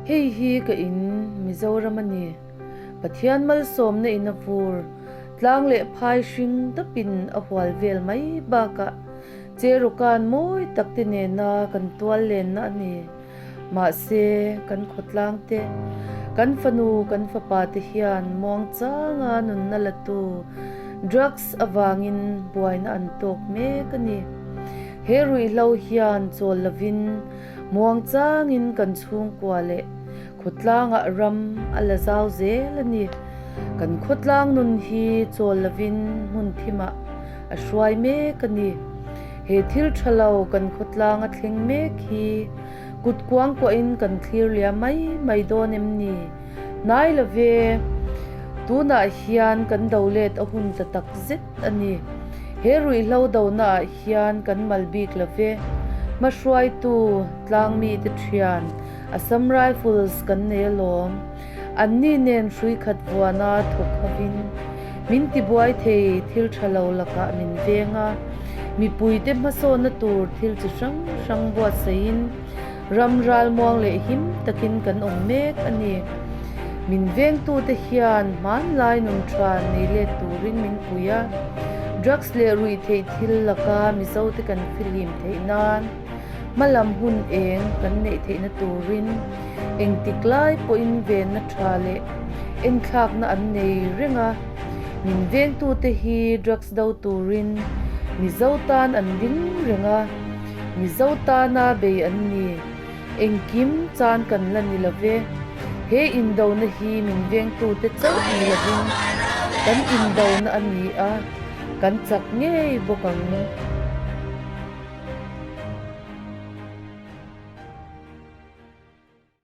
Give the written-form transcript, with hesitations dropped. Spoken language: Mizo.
Hei hi ka in Mizoram a ni. Pathian malsawmna in a vur, tlang leh phai hring dapin a hual vel mai bakah Cherukan mawi tak te nena kan tual lenna a ni. Mahse, kan khawtlang te, kan fanu, kan fapa te hian muangchanga nunna latu drugs avangin buaina an tawk mek a ni. He ruihhlo hian chawl lovin muangchangin kan chhungkua leh khawtlangah ram a la zau zel a ni. Kan khawtlang nun hi chawl lovin hmun thimah a hruai mek a ni. He thil tha lo kan khawtlang a thleng mek hi kut kuang kuahin kan thlir liam mai mai dawn em ni? Hnai lo ve, tunah hian kan do let a hun ta tak zet a ni. He ruihhlo donaah hian kan mal bik lo ve. Hmahruaitu, tlangmite thian, Assam Rifles kan nei alawm. Anni nen hrui khat vuana thawk hovin min tibuai thei thil tha lo lakah min veng a, mipuite hmasawnna tur thil chi hrang hrang buatsaihin ram ralmuang leh him takin kan awm mek a ni. Min vengtute hian hmanlai nun tha nei let turin min pui a, drugs leh ruihtheih thil laka Mizote kan fihlim theih nan hmalam hun eng kan neih theihna turin Engtik lai pawhin venna tha leh enthlakna an nei reng a, min vengtute hi drugs do turin Mizo tan an ding reng a, Mizo tana bei an ni. Engkim chan kan la ni lo ve. He indona hi min vengtute chauh ni lovin kan indona a ni a, kan chak ngei bawk ang.